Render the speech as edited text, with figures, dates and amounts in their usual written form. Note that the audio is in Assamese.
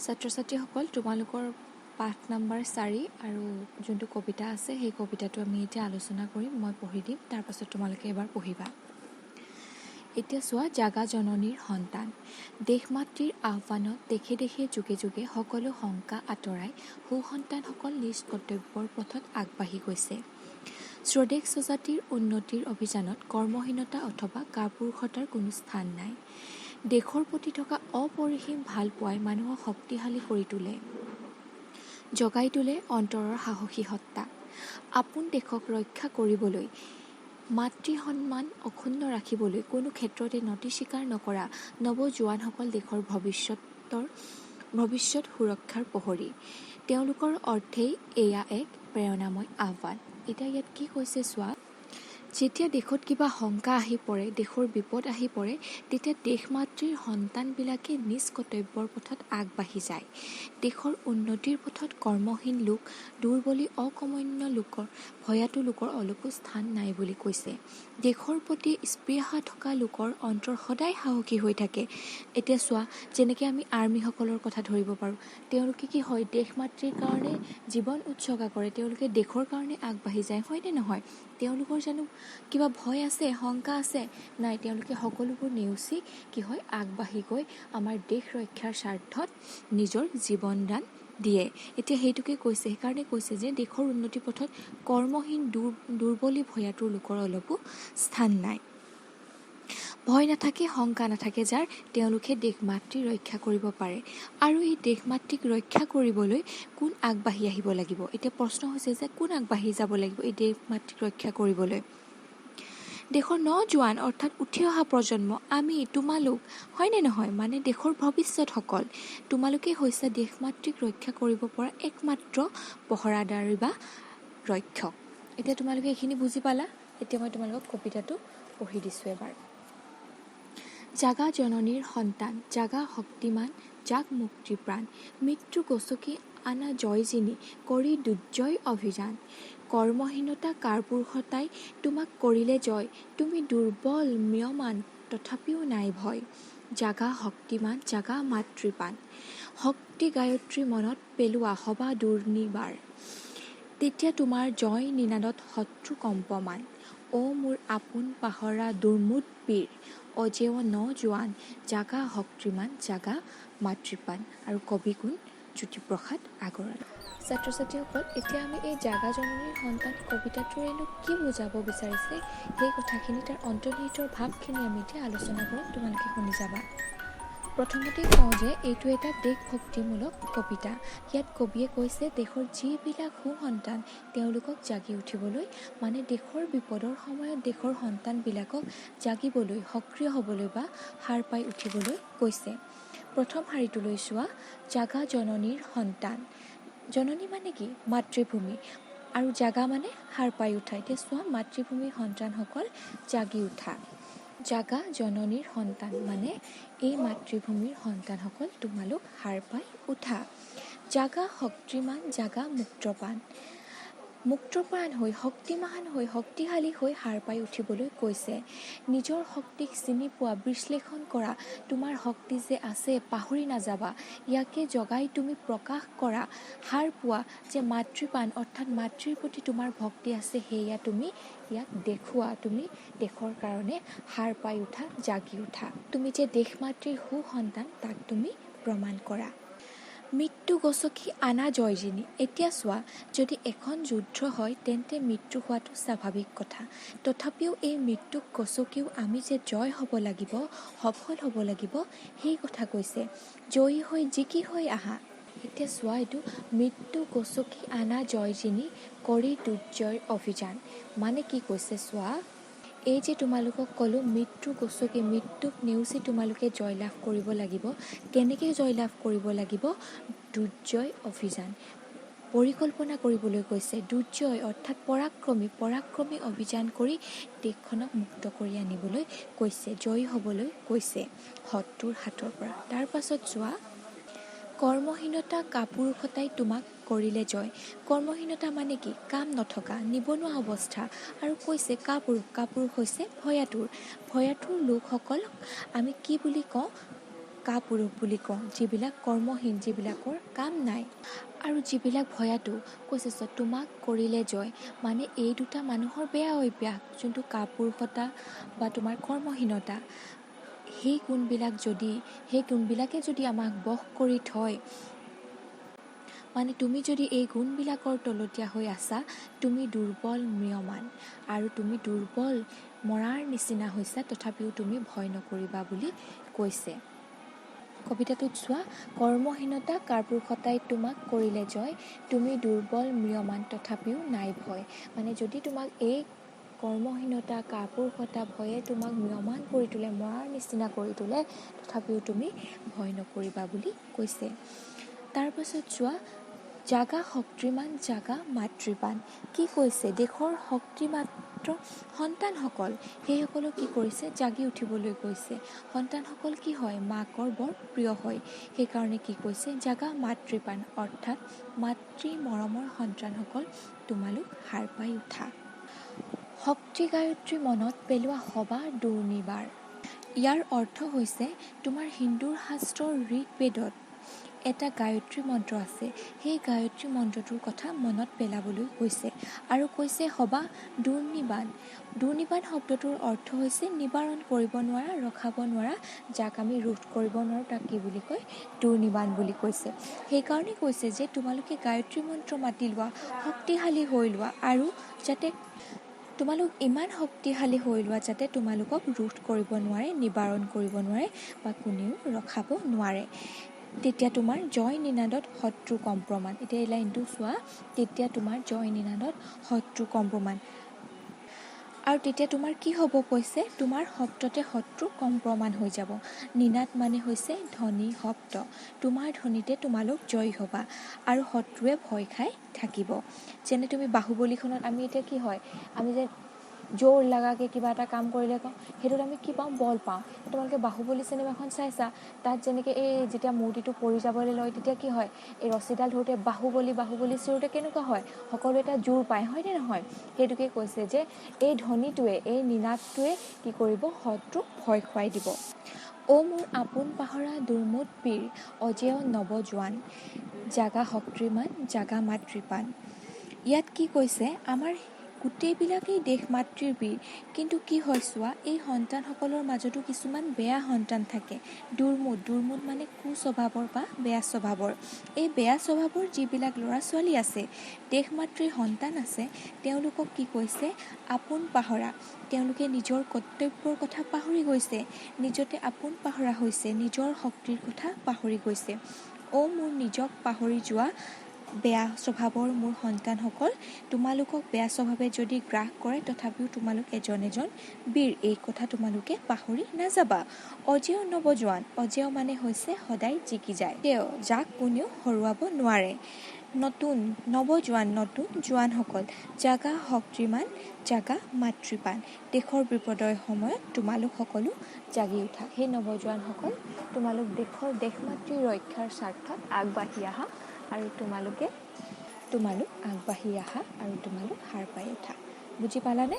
ছাত্ৰ ছাত্ৰীসকল, তোমালোকৰ পাঠ নাম্বাৰ 4 আৰু যোনটো কবিতা আছে, সেই কবিতাটো আমি এতিয়া আলোচনা কৰিম। মই পঢ়ি দিম, তাৰপাছত তোমালোকে এবাৰ পঢ়িবা। এতিয়া চোৱা, জাগা জননীৰ সন্তান। দেশ মাতৃৰ আহ্বানত দেশে দেশে যুগে যুগে সকলো শংকা আঁতৰাই সুসন্তানসকল নিজ কৰ্তব্যৰ পথত আগবাঢ়ি গৈছে। স্বদেশ স্বজাতিৰ উন্নতিৰ অভিযানত কৰ্মহীনতা অথবা কাপুৰুষতাৰ কোনো স্থান নাই। দেশৰ প্ৰতি থকা অপৰিসীম ভালপোৱাই মানুহক শক্তিশালী কৰি তোলে, জগাই তোলে অন্তৰৰ সাহসী সত্তা। আপোন দেশক ৰক্ষা কৰিবলৈ, মাতৃ সন্মান অক্ষুণ্ণ ৰাখিবলৈ কোনো ক্ষেত্ৰতে নতি স্বীকাৰ নকৰা নৱজোৱানসকল দেশৰ ভৱিষ্যত সুৰক্ষাৰ প্ৰহৰী। তেওঁলোকৰ অৰ্থেই এয়া এক প্ৰেৰণাময় আহ্বান। এতিয়া ইয়াত কি কৈছে চোৱা, যেতিয়া দেশত কিবা শংকা আহি পৰে, দেশৰ বিপদ আহি পৰে, তেতিয়া দেশ মাতৃৰ সন্তানবিলাকে নিজ কৰ্তব্যৰ পথত আগবাঢ়ি যায়। দেশৰ উন্নতিৰ পথত কৰ্মহীন লোক, দুৰ্বলী অকৰ্মণ্য লোকৰ, ভয়াতু লোকৰ অলপো স্থান নাই বুলি কৈছে। দেশৰ প্ৰতি স্পৃহা থকা লোকৰ অন্তৰ সদায় সাহসী হৈ থাকে। এতিয়া চোৱা, যেনেকৈ আমি আৰ্মীসকলৰ কথা ধৰিব পাৰোঁ, তেওঁলোকে কি হয়, দেশ মাতৃৰ কাৰণে জীৱন উৎসৰ্গা কৰে, তেওঁলোকে দেশৰ কাৰণে আগবাঢ়ি যায়, হয়নে নহয়? তেওঁলোকৰ জানো কিবা ভয় আছে, শংকা আছে? নাই, তেওঁলোকে সকলোবোৰ নেওচি কি হয়, আগবাঢ়ি গৈ আমাৰ দেশ ৰক্ষাৰ স্বাৰ্থত নিজৰ জীৱন দান দিয়ে। এতিয়া সেইটোকে কৈছে, সেইকাৰণে কৈছে যে দেশৰ উন্নতি পথত কৰ্মহীন দুৰ্বলী ভয়াতুৰ লোকৰ অলপো স্থান নাই। ভয় নাথাকে, শংকা নাথাকে যাৰ, তেওঁলোকে দেশ মাতৃ ৰক্ষা কৰিব পাৰে। আৰু এই দেশ মাতৃক ৰক্ষা কৰিবলৈ কোন আগবাঢ়ি আহিব লাগিব? এতিয়া প্ৰশ্ন হৈছে যে কোন আগবাঢ়ি যাব লাগিব এই দেশ মাতৃক ৰক্ষা কৰিবলৈ? দেশৰ ন-জোৱান অৰ্থাৎ উঠি অহা প্ৰজন্ম, আমি, তোমালোক, হয়নে নহয়? মানে দেশৰ ভৱিষ্যতসকল, তোমালোকেই হৈছে দেশ মাতৃক ৰক্ষা কৰিব পৰা একমাত্ৰ পহৰাদাৰী বা ৰক্ষক। এতিয়া তোমালোকে এইখিনি বুজি পালা। এতিয়া মই তোমালোকক কবিতাটো পঢ়ি দিছোঁ এবাৰ। জাগা জননীৰ সন্তান, জাগা শক্তিমান, জাগ মুক্তিপ্ৰাণ। মৃত্যু গচকি আনা জয়জিনী, কৰি দুৰ্জয় অভিযান। কৰ্মহীনতা কাপুৰুষতাই তোমাক কৰিলে জয়, তুমি দুৰ্বল ম্ৰিয়মান তথাপিও নাই ভয়। জাগা শক্তিমান, জাগা মাতৃপান। শক্তি গায়ত্ৰী মনত পেলোৱা হবা দুৰ্নিবাৰ, তেতিয়া তোমাৰ জয় নিনাদত শত্ৰু কম্পমান। অ' মোৰ আপোন পাহৰা দুৰ্মোদ বীৰ, অজেয় ন-জোৱান, জাগা শক্তিমান, জাগা মাতৃপান। আৰু কবি কোন? জ্যোতিপ্ৰসাদ আগৰৱালা। ছাত্ৰ ছাত্ৰীসকল, এতিয়া আমি এই জাগা জননীৰ সন্তান কবিতাটোৰেনো কি বুজাব বিচাৰিছে, সেই কথাখিনি, তাৰ অন্তৰ্নিহিত ভাৱখিনি আমি এতিয়া আলোচনা কৰিম, তোমালোকে শুনি যাবা। প্ৰথমতে কওঁ যে এইটো এটা দেশভক্তিমূলক কবিতা। ইয়াত কবিয়ে কৈছে দেশৰ যিবিলাক সুসন্তান তেওঁলোকক জাগি উঠিবলৈ, মানে দেশৰ বিপদৰ সময়ত দেশৰ সন্তানবিলাকক জাগিবলৈ, সক্ৰিয় হ'বলৈ বা সাৰ পাই উঠিবলৈ কৈছে। প্ৰথম শাৰীটোলৈ চোৱা, জাগা জননীৰ সন্তান। জননী মানে কি? মাতৃভূমি। আৰু জাগা মানে সাৰ পাই উঠা। এতিয়া চোৱা, মাতৃভূমিৰ সন্তানসকল জাগি উঠা। জাগা জননীৰ সন্তান মানে এই মাতৃভূমিৰ সন্তানসকল তোমালোক সাৰ পাই উঠা। জাগা শক্তিমান, জাগা মুক্তপ্ৰাণ। মুক্তপ্ৰাণ হৈ, শক্তিমান হৈ, শক্তিশালী হৈ সাৰ পাই উঠিবলৈ কৈছে। নিজৰ শক্তিক চিনি পোৱা, বিশ্লেষণ কৰা, তোমাৰ শক্তি যে আছে পাহৰি নাযাবা, ইয়াকে জগাই তুমি প্ৰকাশ কৰা, সাৰ পোৱা যে মাতৃপান অৰ্থাৎ মাতৃৰ প্ৰতি তোমাৰ ভক্তি আছে, সেয়া তুমি ইয়াক দেখুওৱা। তুমি দেশৰ কাৰণে সাৰ পাই উঠা, জাগি উঠা। তুমি যে দেশ মাতৃৰ সুসন্তান তাক তুমি প্ৰমাণ কৰা। মৃত্যু গচকি আনা জয়জিনী। এতিয়া চোৱা, যদি এখন যুদ্ধ হয় তেন্তে মৃত্যু হোৱাটো স্বাভাৱিক কথা। তথাপিও এই মৃত্যুক গচকিও আমি যে জয় হ'ব লাগিব, সফল হ'ব লাগিব, সেই কথা কৈছে। জয়ী হৈ জিকি হৈ আহা। এতিয়া চোৱা, এইটো মৃত্যু গচকি আনা জয়জিনী কৰি দুৰ্জয়ৰ অভিযান মানে কি কৈছে চোৱা। এই যে তোমালোকক ক'লোঁ মৃত্যু গচকি, মৃত্যুক নেওচি তোমালোকে জয়লাভ কৰিব লাগিব। কেনেকৈ জয়লাভ কৰিব লাগিব? দুৰ্জয় অভিযান পৰিকল্পনা কৰিবলৈ কৈছে। দুৰ্জয় অৰ্থাৎ পৰাক্ৰমী, পৰাক্ৰমী অভিযান কৰি দেশখনক মুক্ত কৰি আনিবলৈ কৈছে, জয়ী হ'বলৈ কৈছে শত্ৰুৰ হাতৰ পৰা। তাৰ পাছত চোৱা, কৰ্মহীনতা কাপুৰুষতাই তোমাক কৰিলে জয়। কৰ্মহীনতা মানে কি? কাম নথকা, নিবনুৱা অৱস্থা। আৰু কৈছে কাপুৰুষ, কাপুৰুষ হৈছে ভয়াতুৰ। ভয়াতুৰ লোকসকলক আমি কি বুলি কওঁ? কাপুৰুষ বুলি কওঁ, যিবিলাক কৰ্মহীন, যিবিলাকৰ কাম নাই আৰু যিবিলাক ভয়াতু। কৈছে চোৱা, তোমাক কৰিলে জয়, মানে এই দুটা মানুহৰ বেয়া অভ্যাস, যোনটো কাপুৰুষতা বা তোমাৰ কৰ্মহীনতা, সেই গুণবিলাক যদি, সেই গুণবিলাকে যদি আমাক বশ কৰি থয়, মানে তুমি যদি এই গুণবিলাকৰ তলতীয়া হৈ আছা, তুমি দুৰ্বল ম্ৰিয়মান আৰু তুমি দুৰ্বল মৰাৰ নিচিনা হৈছা, তথাপিও তুমি ভয় নকৰিবা বুলি কৈছে। কবিতাটোত চোৱা, কৰ্মহীনতা কাপুৰুষতাই তোমাক কৰিলে জয়, তুমি দুৰ্বল ম্ৰিয়মান তথাপিও নাই ভয়। মানে যদি তোমাক এই কৰ্মহীনতা কাপুৰুষতা ভয়ে তোমাক ম্ৰিয়মান কৰি তোলে, মৰাৰ নিচিনা কৰি তোলে, তথাপিও তুমি ভয় নকৰিবা বুলি কৈছে। তাৰপাছত চোৱা, জাগা শক্তিমান জাগা মাতৃবান। কি কৈছে? দেশৰ শক্তি মাত্ৰ সন্তানসকল, সেইসকলক কি কৰিছে? জাগি উঠিবলৈ কৈছে। সন্তানসকল কি হয়? মাকৰ বৰ প্ৰিয় হয়। সেইকাৰণে কি কৈছে? জাগা মাতৃবান, অৰ্থাৎ মাতৃ মৰমৰ সন্তানসকল তোমালোক সাৰ পাই উঠা। শক্তি গায়ত্ৰী মনত পেলোৱা হবা দুৰ্নিবাৰ। ইয়াৰ অৰ্থ হৈছে তোমাৰ হিন্দুৰ শাস্ত্ৰৰ ঋগ্বেদত এটা গায়ত্ৰী মন্ত্ৰ আছে, সেই গায়ত্ৰী মন্ত্ৰটোৰ কথা মনত পেলাবলৈ কৈছে। আৰু কৈছে হবা দুৰ্নিবান। দুৰ্নিবান শব্দটোৰ অৰ্থ হৈছে নিবাৰণ কৰিব নোৱাৰা, ৰখাব নোৱাৰা, যাক আমি ৰোধ কৰিব নোৱাৰোঁ তাক কি বুলি কয়? দুৰ্নিবান বুলি কৈছে। সেইকাৰণে কৈছে যে তোমালোকে গায়ত্ৰী মন্ত্ৰ মাতি লোৱা, শক্তিশালী হৈ লোৱা, আৰু যাতে তোমালোক ইমান শক্তিশালী হৈ লোৱা যাতে তোমালোকক ৰোধ কৰিব নোৱাৰে, নিবাৰণ কৰিব নোৱাৰে বা কোনেও ৰখাব নোৱাৰে। তেতিয়া তোমাৰ জয় নিনাদত শত্ৰু কম্প্ৰমান। এতিয়া এই লাইনটো চোৱা, তেতিয়া তোমাৰ জয় নিনাদত শত্ৰু কম্প্ৰমান, আৰু তেতিয়া তোমাৰ কি হ'ব কৈছে? তোমাৰ শব্দতে শত্ৰু কম্প্ৰমান হৈ যাব। নিনাদ মানে হৈছে ধ্বনি, শব্দ। তোমাৰ ধ্বনিতে তোমালোক জয়ী হ'বা আৰু শত্ৰুৱে ভয় খাই থাকিব। যেনে তুমি বাহুবলীখনত আমি এতিয়া কি হয়, আমি যে জোৰ লগাকৈ কিবা এটা কাম কৰিলে কওঁ, সেইটোত আমি কি পাওঁ? বল পাওঁ। তোমালোকে বাহুবলী চিনেমাখন চাইছা, তাত যেনেকৈ এই যেতিয়া মূৰ্তিটো পৰি যাবলৈ লয় তেতিয়া কি হয়, এই ৰছীডাল ধৰোঁতে বাহুবলী বাহুবলী চিঞৰোঁতে কেনেকুৱা হয়, সকলোৱে এটা জোৰ পায়, হয়নে নহয়? সেইটোকে কৈছে যে এই ধ্বনিটোৱে, এই নিনাদটোৱে কি কৰিব? শত্ৰুক ভয় খুৱাই দিব। অ' মোৰ আপোন পাহৰা দুৰ্মোদ বীৰ অজেয় নৱজোৱান, জাগা শক্তিমান জাগা মাতৃপান। ইয়াত কি কৈছে? আমাৰ গোটেইবিলাকেই দেশ মাতৃৰ বীৰ, কিন্তু কি হয় চোৱা, এই সন্তানসকলৰ মাজতো কিছুমান বেয়া সন্তান থাকে। দুৰ্মোদ, দুৰ্মোদ মানে কুস্বভাৱৰ বা বেয়া স্বভাৱৰ। এই বেয়া স্বভাৱৰ যিবিলাক ল'ৰা ছোৱালী আছে, দেশ মাতৃৰ সন্তান আছে, তেওঁলোকক কি কৈছে? আপোন পাহৰা। তেওঁলোকে নিজৰ কৰ্তব্যৰ কথা পাহৰি গৈছে, নিজতে আপোন পাহৰা হৈছে, নিজৰ শক্তিৰ কথা পাহৰি গৈছে। অ' মোৰ নিজক পাহৰি যোৱা বেয়া স্বভাৱৰ মোৰ সন্তানসকল, তোমালোকক বেয়া স্বভাৱে যদি গ্ৰাস কৰে তথাপিও তোমালোক এজন এজন বীৰ, এই কথা তোমালোকে পাহৰি নাযাবা। অজেয় নৱজোৱান, অজেয় মানে হৈছে সদায় জিকি যায়, তেওঁ যাক কোনেও হৰুৱাব নোৱাৰে। নতুন নৱজোৱান, নতুন জোৱানসকল, জাগা শক্তিমান জাগা মাতৃপান। দেশৰ বিপদৰ সময়ত তোমালোক সকলো জাগি উঠা। সেই নৱজোৱানসকল, তোমালোক দেশৰ দেশ মাতৃৰ ৰক্ষাৰ স্বাৰ্থত আগবাঢ়ি আহা আৰু তোমালোক আগবাঢ়ি আহা আৰু তোমালোক সাৰ পাই উঠা। বুজি পালানে?